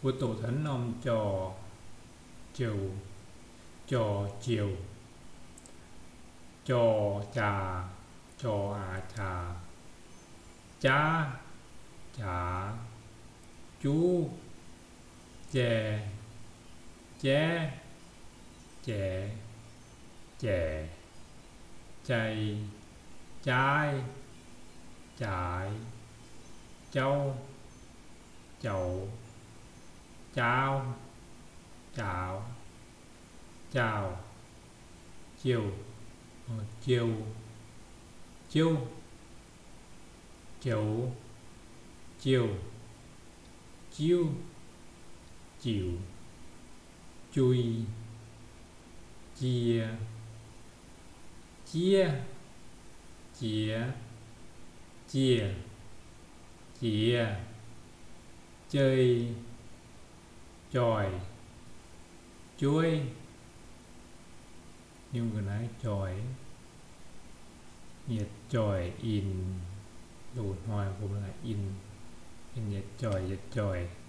Mbuo doqc taux norm jor, jouh, jor jouh, jor jaax, jor aax jaax, jaav, jaax, juv, jai, jaiv, jaiz, jaic, jai, jaaiv, jaaix, jauv, jaux, jaauv, jaaux, jaauh, jiouh, jiou, jiouv, joux, jiouh, jiuv, jiux, jui, jie, jiev, jiex, jieh, jiex, jei, joih, jueiv, nyungc ga'naaiv joih, yietc joih in, loz-hnoi mbuo in, in yietc joih yietc joih.